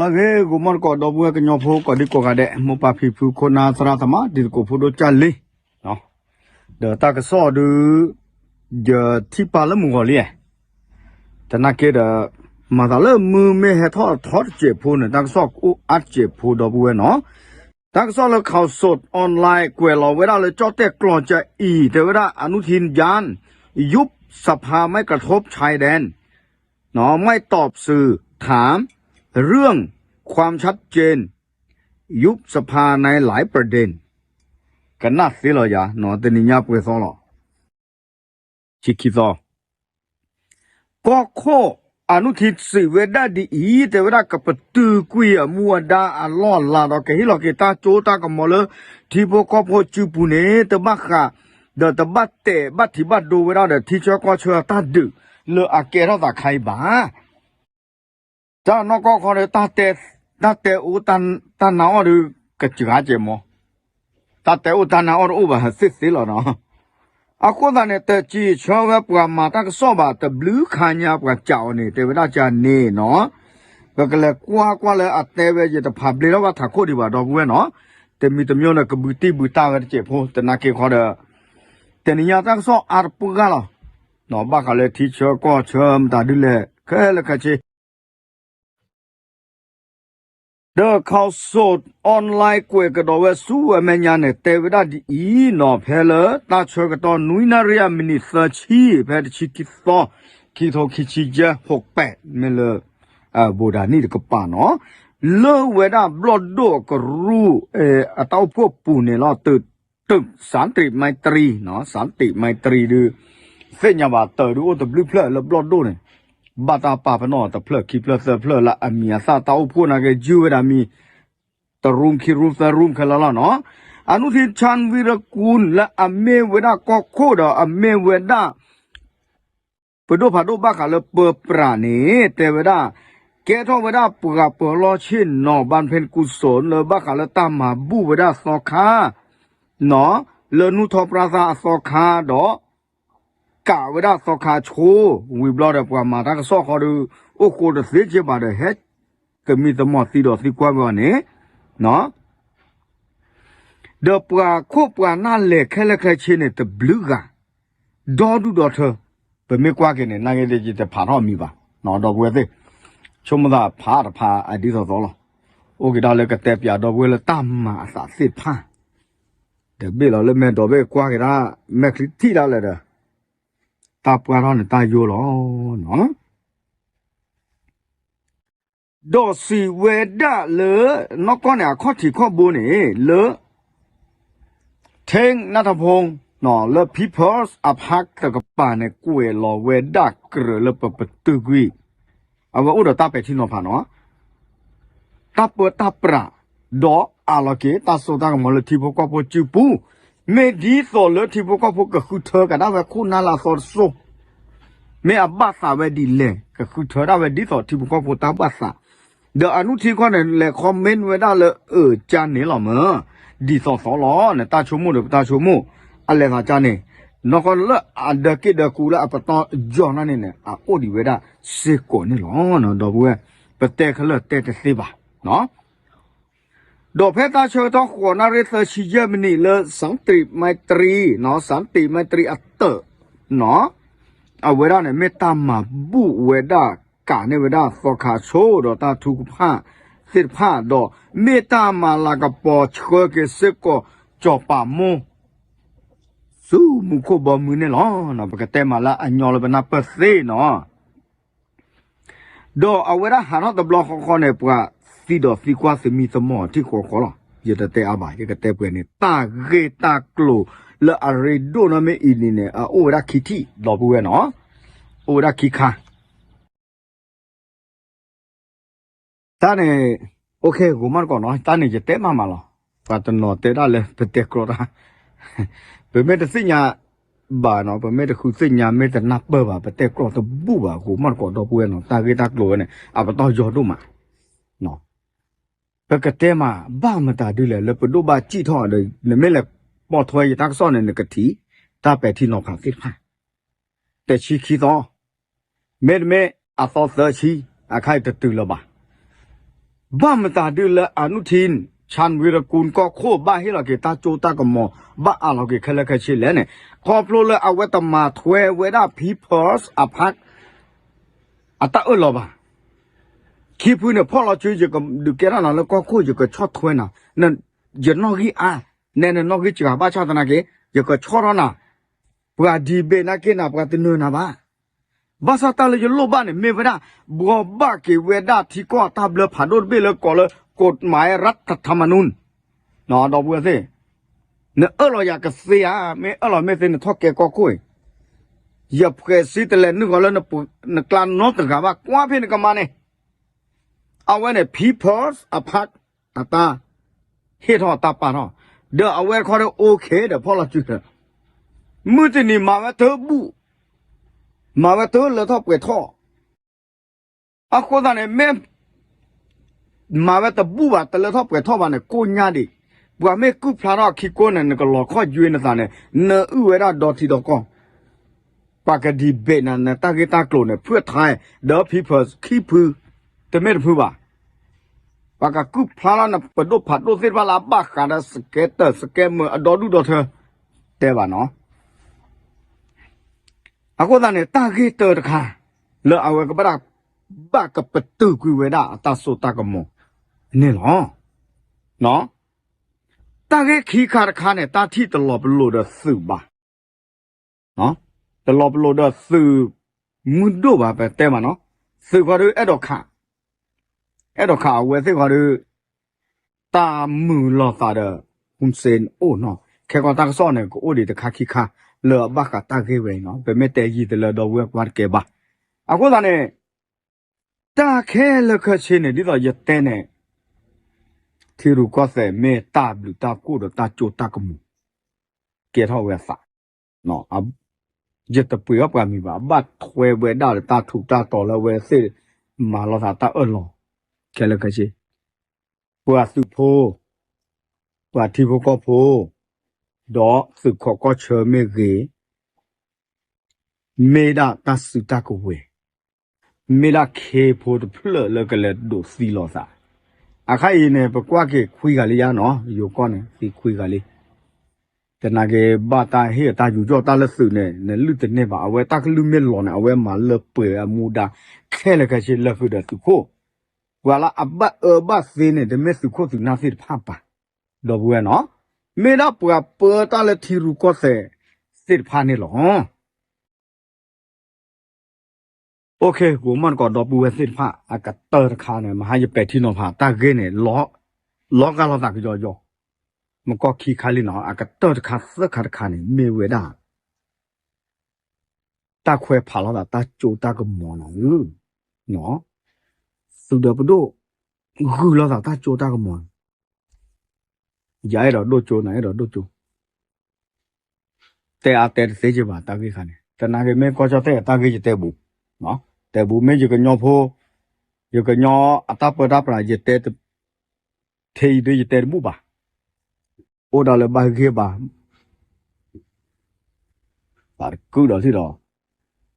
အဂ့ၤ ဂိၤမီၢ်တကိး ဒီပုၢ်ဝဲၢ်ကညီဖိ ကိးဒံကိးဂၤဒဲး မိၢ်ပၢ်ဖံဖု ခိၣ်နၢ်သရၣ်သမါ တံၤသကိးဖိဒိၣ်ကၢ်လံ, ဒီးတၢ်ကစီၣ်ဒုး ယထံၣ်ပာ်လၢမုၢ်ဂီၤလံ, သနာ်က့ဒီး မၤသးလၢမုၢ်မ့ၢ်ဟဲထီၣ်ထီတစဲးဖိန့ၣ် တၢ်ကစီၣ်ကအိၣ်အါတစဲးဖိ ဒီပုၢ်ဝဲၢ်နီၤ. တၢ်ကစီၣ်လၢ ข่าวสดออนไลน์ ကွဲးလီၤဝဲဒၣ်လၢ ကၠီၣ်တဲၣ်ကျိာ်ကအံၤ တဲဝဲဒၣ် อนุทินย้ำ ยุบสภาไม่กระทบชายแดน ไม่ตอบสื่อถาม เรื่องความชัดเจน ยุบสภาในหลายประเด็น ကနၣ်သ့လီၤယၤ တနံၤညါပှဲၤသီလီၤ. ဆံခံသီ ကီၢ်ခိၣ် အနုထံစံးဝဲဒၣ်ဒ်အံၤ တဲဝဲဒၣ် ကပတုာ်ကွံာ်အမူအဒါအလီၢ်အလၤဒီး ကဟ့ၣ်လီၤက့ၤတၢ်စိတၢ်ကမီၤလၢ ထံဖိကီၢ်ဖိစုပူၤန့ၣ် တဘၣ်ဃး ဒီးတဘၣ်တဲာ်ဘၣ်ထံးဘၣ်ဒိဝဲဒၣ်ဒီး ထံဆၢကီၢ်ဆၢအတၢ်ဒုး လၢအကဲထီၣ်သးခါအံၤဘၣ်. တၢ်နီၢ်ကီၢ်ခီဒီး တၢ်တဲအိၣ်တၢ်နါအီၣ်ဒီး ကစှၤကဲမီၤ, တၢ်တဲအိၣ်တၢ်နါအီၣ်တအိၣ်ဘၣ်သ့ၣ်သ့ၣ်လီၤနီၤ. အဃိသတးန့ၣ် တစံးဆၢဝဲပှၤမၤတၢ်ကစီၣ်ဘၣ် တဘျုးခါညါပှၤစံးအီၤန့ၣ် တဲဝဲဒၣ်ကန့ၣ်နီၤ, ပကလဲၤကွၢ်ကွၢ်လၢအတဲဝဲ ယတဖးဘျ့ထီၣ်ဘၣ်ထးခိၣ်ဒံးဘၣ် ဒီပုၢ်ဝဲၢ်နီၤ, တမံၤတမံၤန့ၣ် ကဘုးတံၢ်ဘုးတၢ်ဝဲတစဲးဖိ သနာ်က့ခီဒီး တနံၤညါတၢ်ကစီၣ်အါတပှၢ်လီၤ. ဘၣ်ဃးလၢထံဆၢကီၢ်ဆၢမတၤဒ်လဲၣ် ခဲလၢာ်ခဲဆ့ ဒီး ข่าวสดออนไลน์ ကွဲးကဒီးဝဲဆူအမဲာ်ညါန့ၣ် တဲဝဲဒၣ်ဒ်အံၤနီၤ, ဖဲလၢတၢ်ဆၢကတီၢ်နွံနၣ်ရံၣ်အမံးနံးသၢဆံ ဖဲတဆံခံသီ ခံထိခံဆံယဲၢ် ဟိးပဲး မ့ၢ်လၢ ဘိးဒၤနံၣ်တကပၤနီၤ, လၢဝဲဒၣ်ဘျီၣ်ဒိၣ်အကရူၢ် အတၢ်အိၣ်ဖှိၣ်ပူၤန့ၣ်လီၤ. တုး สันติมัยตรี สันติมัยตรี ဒုး သ့ၣ်ညါဘၣ်တၢ်ဒုးအိၣ်တဘျုးဖျၢၣ်လၢဘျီၣ်ဒိၣ်န့ၣ်, ဘၣ်တၢ်ပာ်ပနီၣ်တဖျၢၣ်ခံဖျၢၣ်သၢဖျၢၣ်လၢအမံၤအသၣ် တၢ်အိၣ်ဖှိၣ်နာ်က့ ယုၢ်ဝဲဒၣ်မံၤ တရူၢ်ခံရူၢ်သၢရူၢ်ခဲလၢာ်လီၤနီၤ. အနုထံ ชาญวีรกูล လၢအမ့ၢ်ဝဲဒၣ်ကီၢ်ခိၣ်ဒီးအမ့ၢ်ဝဲဒၣ် ပဒိၣ်ဖးဒိၣ်ဘၣ်ဃးလၢပၢပြးန့ၣ် တဲဝဲဒၣ် ကဲထီၣ်ဝဲဒၣ်ပှၤပၢၤလီၢ်ဆ့ၣ်နီၤ บำเพ็ญกุศล လၢဘၣ်ဃးလၢတၢ်မၤဘူၣ်ဝဲဒၣ်သီခါ လၢနူၢ်ထီၣ်ပြၣ်သၣ်အသီခါဒီး ကးဝဲဒၣ်သီခါဆိ ဝံၤဘျီဒီးပှၤမၤတၢ်ကစီၣ်ဃီဒီး အိၣ်ဃိတသ့က့ဘၣ်ဒီး ဟဲကမံသမိးသံဒီးသံကွၢ်ဝဲအီၤန့ၣ် ဒီးပှၤခိၣ်ပှၤနၢ်လဲၤခဲလၢာ်ခဲဆ့န့ၣ် တဘျုးဂၤ ဒီဒူၣ်ဒီထၢ ပမ့ၢ်ကွၢ်က့ၤန့ၣ် နာ်က့ဒီးယတဖးထီၣ်မံၤဘၣ် ဒီပုၢ်ဝဲၢ်သ့ၣ်, ဆိကမိၣ်သးဖးတဖးအဒ်သိးသိးလီၤ. အိၣ်က့ၤဒၣ်လၢကတဲပၠးဒီပုၢ်ဝဲၢ်လၢတၢ်မၤအသးသ့ၣ်တဖၣ် ဒီးဘ့ၣ်လီၤလၢမဲာ်ဒီးဘ့ၣ်ကွၢ်က့ၤဒၣ် မဲာ်ချံထံၣ်ဒၣ်လဲာ်ဒီး တၢ်ပှၢ်ထီၣ်န့ၣ်တၢ်ယိလီၤ. ဒီးစံးဝဲဒၣ်လၢ နီၢ်ကီၢ်န့ၣ် အခီၣ်ထံးခီၣ်ဘိန့ၣ် လၢ ထ့နၢ်ထီဖိ လၢ People's Park တကပၤန့ၣ် ကွဲးလီၤဝဲဒၣ်ကြၢးလၢပပတုာ်ကွံာ် အဝဲအိၣ်ဒီးတၢ်ပဲာ်ထံနီၤဖးနီၤ တၢ်ပၢတၢ်ပြး ဒီးအးလီၤက့ၤ တၢ်စိတၢ်ကမီၤလၢထံဖိကီၢ်ဖိစုပူၤ, မ့ၢ်ဒ်သိးလၢထံဖိကီၢ်ဖိကဃုထၢကဒါဝဲခိၣ်နၢ်လၢအသီတစိၢ်, မ့ၢ်အဘၣ်သးဝဲဒ်လဲၣ် ကဃုထၢဒၣ်ဝဲဒ်သိးထံဖိကီၢ်ဖိတၢ်ဘၣ်သး, ဒီးအနုထံခီန့ၣ် လဲၤ comment ဝဲဒၣ်လၢအၢၣ်ကၢန့ၣ်လီၤမၢ်, ဒ်သိးသိးလီၤန့ၣ် တၢ်ဆိကမိၣ်ဒီးပတၢ်ဆိကမိၣ်, အလဲၤသးကၢန့ၣ်, နီၢ်ကီၢ်လၢအဒၢးက့ၣ်ဒၢးကူလၢအပတီၢ်ယီၤန့ၣ်န့ၣ် အအိၣ်ဒံးဝဲဒၣ်စ့ၢ်ကီးန့ၣ်လီၤ. ဒီပုၢ်ဝဲၢ် ပတဲခဲလၢာ်တဲတသ့ဘၣ် ဒီးဖဲတၢ်ဆၢကတီၢ်ဃိးနၣ်ရံၣ်သၢဆံယဲၢ်မံးနံးလၢ สันติมัยตรี สันติมัยตรี အတၢၣ် အဝဲဒၣ်န့ၣ် မ့ၢ်တၢ်မၤဘူၣ်ဝဲဒၣ် ကးန့ၢ်ဝဲဒၣ်သီခါဆိ ဒီးတၢ်ထုကဖၣ်သ့ၣ်တဖၣ် ဒီးမ့ၢ်တၢ်မၤလၤကပီၤဆှၢက့ၤစ့ၢ်ကီး စီၤပၤမိၢ် ဆူမူခိၣ်ဘီမုၢ်န့ၣ်လီၤ. ပကတဲမးလၢအညီလၢပနၢ်ပၢၢ်သ့နီၤ ဒီးအဝဲဒၣ်ဟးထီၣ်တဘျီဃီဃီန့ၣ် ပှၤသံဒီးသံကွၢ်သမံသမိးထံၣ်ဃီဃီလီၤ. ယတတဲအါဘၣ် ယကတဲပှဲၤန့ၣ် တၢ်ဂ့ၢ်တၢ်ကျိၤလၢအရ့ဒိၣ်နီၢ်မ့ၢ်အံၤန့ၣ်န့ၣ် အအိၣ်ဝဲဒၣ်ခံထံၣ် ဒီပုၢ်ဝဲၢ်နီၤ, အိၣ်ဝဲဒၣ်ခံခါ တၢ်န့ၣ် အိၣ်ခ့ ဂိၤမးတကိးနီၤ တၢ်န့ၣ်ယတဲမးမးလီၤ. ပှၤတနီၤတဲဒၣ်လၢပတဲကြီတၢ် ပမ့ၢ်တသ့ၣ်ညါဘၣ်နီၤ ပမ့ၢ်တဃုသ့ၣ်ညါ မ့ၢ်တနၢ်ပၢၢ်ဘၣ် ပတဲကြီတဘူၣ်ဘၣ် ဂိၤမးတကိးဒီပုၢ်ဝဲၢ်နီၤ တၢ်ဂ့ၢ်တၢ်ကျိၤဝဲန့ၣ် အပတီၢ်ယီၤဒိၣ်မး ပကတဲမး ဘၣ်မတၤဒ်လဲၣ် လၢပဒိၣ်ဘၣ်စံၣ်ထီၣ်ဒီး နမ့ၢ်လဲၤပိာ်ထွဲယတၢ်ကစီၣ်န့ၣ် နကထံၣ် တၢ်ပဲာ်ထံနီၤဖးသ့ၣ်တဖၣ် တဆံခံသီ မ့တမ့ၢ်အသီသၢဆံ အခါအံၤတတုၤလၢၤဘၣ်. ဘၣ်မတၤဒုလၢအနုထံၣ် ဆၣ်ဝံၤရကူၣ် ကီၢ်ခိၣ်ဘၣ်ဟ့ၣ်လီၤက့ၤတၢ်ကၠိတၢ်ကမီၤ ဘၣ်အးလီၤက့ၤခဲလၢာ်ခဲဆ့လဲၣ်န့ၣ် ခီဖျိလၢအဝဲတမၤထွဲဝဲဒၣ် People's အဖး အတၢ်အၢၣ်လီၤဘၣ်. ခံဖုန့ၣ် ဖီၣ်လီၤစု ယကဒုးကဲထီၣ်နၤလၢကီၢ်ခိၣ် ယကဆီၣ်ထွဲနၤ, ယနီၣ်ဂံၢ်အါ, နဲနနီၣ်ဂံၢ်စှၤ ဘၣ်ဆၣ်သနာ်က့ ယကဆီၣ်ထီၣ်နၤ, ပှၤဒံးဘ့ၣ်နာ်က့နၤ ပှၤတနၢၤနၤဘၣ်. ဘၣ်ဆၣ်တၢ်လၢယလိၣ်ဘၣ်န့ၣ် မ့ၢ်ဝဲဒၣ် ဘှီဘၣ်က့ၤဝဲဒၣ်ထံကီၢ်အတၢ်ဘျၢဖးဒိၣ်တဘ့ၣ်လၢကိးလၢ ကိတမၤ ရးထထၣ်မနူၣ် ဒီပုၢ်ဝဲၢ်သ့ၣ်, နအၢၣ်လီၤယၤကသ့ဧါ, မ့ၢ်အၢၣ်လီၤမ့ၢ်သ့ နထီၣ်ကဲကီၢ်ခိၣ်အံၤ, ယဖှဲးစ့တလဲၤနုာ်ဃီၤလၢ နကျါနီတဂၤဘၣ် ကွၢ်ဖဲနကမၤန့ၣ်, အဝဲန့ၣ် People's အဖး အတၢ်ဟ့ၣ်ထီၣ်တၢ်ပာ်ထီၣ်, ဒီးအဝဲတခီဒီး OK ဒီးဖီၣ်လီၤစုဒီး, မုၢ်တနံၤမၤဝဲတဘူၣ်, မၤဝဲတလၢထီၣ်ပှဲၤထီၣ် အဃိသတးန့ၣ် မ့ၢ် မၤဝဲတဘူၣ်ဘၣ် တလၢထီၣ်ပှဲၤထီၣ်ဘၣ်န့ၣ် ကိၣ်ညါဒံး, ပှၤမ့ၢ်ကုၢ်ဖျါထီၣ်ခံကိးန့ၣ် နကလီၤခီၣ်ယွ့နသးန့ၣ် နအုၣ်ဝဲဒၣ်ဒီထံဒီကီၢ်, ပှၤက debate နၤ နတၢ်ဂ့ၢ်တၢ်ကျိၤန့ၣ် ဖုၣ်ထါဒီး People's ခံဖု, တမ့ၢ်တဖုဘၣ်. ပှၤကကုၢ်ဖျါထီၣ်နပဒိၣ်ဖးဒိၣ်သ့ၣ်တဖၣ်လၢအဘၣ်ဃးဒီး စကဲတၢၢ် စကဲမၢၢ် အဒီဒူၣ်ဒီထၢ တဲဘၣ်နီၤ. အဃိသတးန့ၣ် တၢ်ဂ့ၢ်တၢတခါ လၢအဝဲကဘၣ် ဘၣ်ကပတုာ်ကွံာ်ဝဲဒၣ်အတၢ်စိတၢ်ကမီၤန့ၣ်လီၤ. တၢ်ဂ့ၢ်ခံခါတခါန့ၣ် တၢ်ထံၣ်တလီၤပလိာ်ဒီးသုးဘၣ်, တလီၤပလိာ်ဒီးသုးမုၢ်ဒိၣ်ဘၣ် ပတဲမးနီၤ, သုးခီဒုး အဲၣ်ဒိးခး, အဲၣ်ဒိးခးအဝဲသ့ၣ်ခီဒုး တၢ်မုာ်လီၤသးဒီး Hun Sen အိၣ်နီၤ, ခဲကီတၢ်ကစီၣ်န့ၣ် ကအိၣ်ဒံးတခါခံခါ လၢအဘၣ်ဃးတၢ်ဂ့ၢ်ဝဲအံၤနီၤ, ပမ့ၢ်တဲယံာ်တလၢဒီပုၢ်ဝဲၢ်ကွၢ်တကဲဘၣ်. အဃိသတးန့ၣ် တၢ်ခဲလၢာ်ခဲဆ့န့ၣ် ဒ်သိးယတဲန့ၣ် ထံရူၢ်ကီၢ်သဲးမ့ၢ်တၢ်ဘျုးတၢ်ဖှိၣ်ဒီးတၢ်ကၠိတၢ်ကမီၤ ကဲထီၣ်ဝဲအသး, ယတပှ့ၤအီၣ်ပှၤမံၤဘၣ်, အဘၣ်ထွဲဝဲဒၣ်ဒီးတၢ်ထူးတၢ်တီၤလၢအဝဲသ့ၣ်မၤလိာ်သးတၢ်အၢၣ်လီၤ ခဲလၢာ်ခဲဆ့, ပှၤသုးဖိ, ပှၤထံဖိကီၢ်ဖိ, ဒီးသုးခိးကီၢ်ဆၢမ့ၢ်ဂ့ၤ, မ့ၢ်ဒၣ်တၢ်စုတၢ်ကဝဲၤ, မ့ၢ်ဒၣ်ခ့ဖိတဖျၢၣ်လၢကလဲၤဒိးသံလိာ်သး, အခါအံၤန့ၣ် ပကွၢ်က့ၤခွံဂၤလံယါနီၤ, ယိၤကီၢ်န့ၣ် သံခွံဂၤလံ. သနာ်က့ ဘၣ်တၢ်ဟ့ၣ်အတၢ်ယူးယီၣ်တၢ်လၢသုးန့ၣ် နလုၢ်တန့ၢ်ဘၣ်, အဝဲတၢ်ကလုၢ်မ့ၢ်လီၤန့ၣ် အဝဲမၤလၢပှဲၤအမူဒါ ခဲလၢာ်ခဲဆ့လၢဃုာ်ဒီးသုးခိၣ်, ပှၤလၢအဘၣ်အၢဘၣ်သီန့ၣ် တမ့ၢ်သုးခိၣ်သုးနၢ်သ့ၣ်တဖၣ်ဘၣ်, ဒီပုၢ်ဝဲၢ်နီၤ, မ့ၢ်ဒၣ်ပှၤပၢတၢ်လၢထံရူၢ်ကီၢ်သဲးသ့ၣ်တဖၣ်န့ၣ်လီၤ. အိၣ်ခ့ ကိးမီၢ်တကိးဒီပုၢ်ဝဲၢ်သ့ၣ်တဖၣ် အကတၢၢ်တခါန့ၣ် မဟါယပဲာ်ထံနီၤဖး တၢ်ဂ့ၢ်န့ၣ် လီၤဂာ်လိာ်သးကယီယီ, မ့ၢ်ကီၢ်ခံခါလံနီၤ, အကတၢၢ်တခါသၢခါတခါန့ၣ် မ့ၢ်ဝဲဒၣ် တၢ်ခွဲးဖးလိာ်သးတၢ်ကၠိတၢ်ကမီၤနီၤ, သုးဒီးပဒိၣ် ဂုာ်လိာ်သးတၢ်ကၠိတၢ်ကမီၤ, ယအဲၣ်ဒိးဒိၣ်ကၠိ နအဲၣ်ဒိးဒိၣ်ကၠိ တဲအါတဲတသ့က့ဘၣ် တၢ်ဂ့ၢ်ခါန့ၣ်, သနာ်က့မ့ၢ်ကီၢ်ကၠီၣ်တဲၣ်အတၢ်ဂ့ၢ်ယတဲဘူး, တဲဘူး မ့ၢ်ယကညီဖိ, ယကညီအတၢ်ပၢတၢ်ပြး ယတဲ, ထဲအံၤဒုးယတဲတဘူးဘၣ်, အိၣ်ဒၣ်လၢဘၣ်ဂ့ၢ်ဘၣ် ဘၣ်တကုာ်ဒီးထံၣ်ဒီး,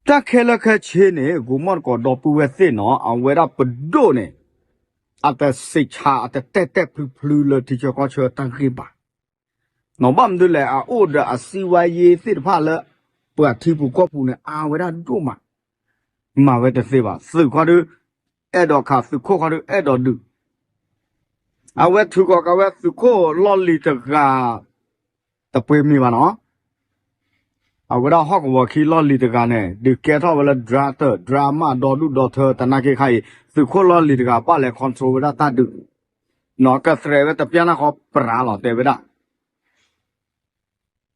တၢ်ခဲလၢာ်ခဲဆ့န့ၣ် ကိးမီၢ်တကိးဒီပုၢ်ဝဲၢ်သ့ၣ်နီၤ, အဝဲဒၣ်ပဒိၣ်န့ၣ် အတစံးဆါ အတတဲာ်တဲာ်ဖျုဖျုလၢထံဆၢကီၢ်ဆၢတၢ်ဂ့ၢ်ဘၣ်, ဘၣ်မနုၤလဲၣ် အအိၣ်ဒီးအစံးဝါယ့သ့ၣ်တဖၣ်လၢ ပှၤထံပူၤကီၢ်ပူၤန့ၣ် အါဝဲဒၣ်ဒိၣ်မး, မၤဝဲတသ့ဘၣ်, သုးခီဒုး အဲၣ်ဒိးခး, သုးခိၣ်ခီဒုး အဲၣ်ဒိးဒုး အဝဲထုးကီးကးဝဲသုးခိၣ်လီၢ်လံၤတဂၤ တပှ့ၤမံၤဘၣ်နီၤ, အဝဲဒၣ်ဟီၣ်ကဝီၤခံလီၢ်လံၤတဂၤန့ၣ် ဒုးကဲထီၣ်ဝဲလၢ ဒြါတၢၢ် ဒြါမး ဒီဒူၣ်ဒီထၢ သနာ်က့ခါအံၤ သုးခိၣ်လီၢ်လံၤတဂၤ ဘၣ်လဲၤ control ဝဲဒၣ်တၢ်ဒုး, နီၢ်ကသြဲးဝဲတပျၢ်နၢ်ဃီပြးလီၤ တဲဝဲဒၣ်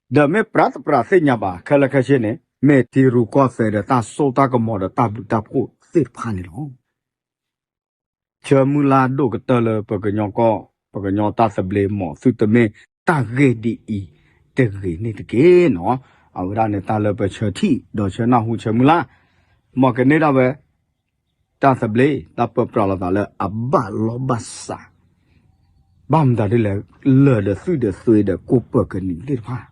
ဒီးမ့ၢ်ပြးတပြးသ့ၣ်ညါဘၣ် ခဲလၢာ်ခဲဆ့န့ၣ် မ့ၢ်ထံရူၢ်ကီၢ်သဲးဒီးတၢ်စိတၢ်ကမီၤဒီးတၢ်ဘျုးတၢ်ဖှိၣ်သ့ၣ်တဖၣ်န့ၣ်လီၤ. ဆၢမုၢ်လၢ်ဒိၣ်ကတၢၢ်လၢပကညီကီၢ် ပကညီတၢ်သဘျ့ မ်သုတမ့ၢ်တၢ်ဂ့ၢ်ဒ်အံၤတဂ့ၤန့ၣ်တက့ၢ်နီၤ. အဝဲဒၣ်န့ၣ်တၢ်လၢပဆၢထံၣ်ဒီးဆၢနၢ်ဟူဆၢမုၢ်လၢ်, မ်ကန့ၢ်ဒၣ်ဝဲ တၢ်သဘျ့ တၢ်ပၢပြးလိာ်သးလၢအဘၣ်လီၢ်ဘၣ်စး, ဘၣ်မတၤဒ်လဲၣ် လၢာ်ဒီးသွံၣ်ဒီးသွ့ဒီးကိးပၢၤကနံၤသ့ၣ်တဖၣ်,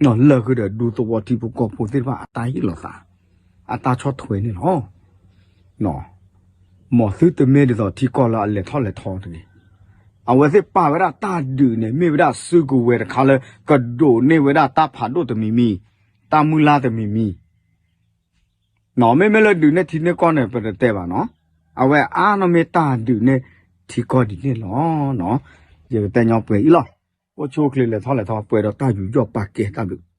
လၢာ်ဃုာ်ဒီးဒူသဝီထံဖိကီၢ်ဖိသ့ၣ်တဖၣ် အတၢ်ဟ့ၣ်လိာ်သး အတၢ်ဆီၣ်ထွဲန့ၣ်လီၤ. မ်သုတမ့ၢ်ဒ်သိးထံကီၢ်လၢအလဲၤထီၣ်လဲၤထီတဂ့ၤ. အဝဲသ့ၣ်ပာ်ဝဲဒၣ်တၢ်ဒုးန့ၣ် မ့ၢ်ဝဲဒၣ်စုကဝဲၤတခါလၢ ကဒိးန့ၢ်ဝဲဒၣ်တၢ်ဖးဒိၣ်တမံၤမံၤ, တၢ်မုၢ်လၢ်တမံၤမံၤ မ့မ့ၢ်လၢဒုးနဲၣ်ထံနဲၣ်ကီၢ်န့ၣ် ပတတဲဘၣ်နီၤ. အဝဲအါနီၢ်မ့ၢ်တၢ်ဒုးနဲၣ်ထံကီၢ်ဒ်န့ၣ်လီၤ. ယကတဲညီပှဲၤအံၤလီၤ. အိၣ်ဆူၣ်အိၣ်ချ့လဲၤထီၣ်လဲၤထီ ပှဲၤဒီးတၢ်ယူးယီၣ်ပာ်ကဲတၢ်ဘျုး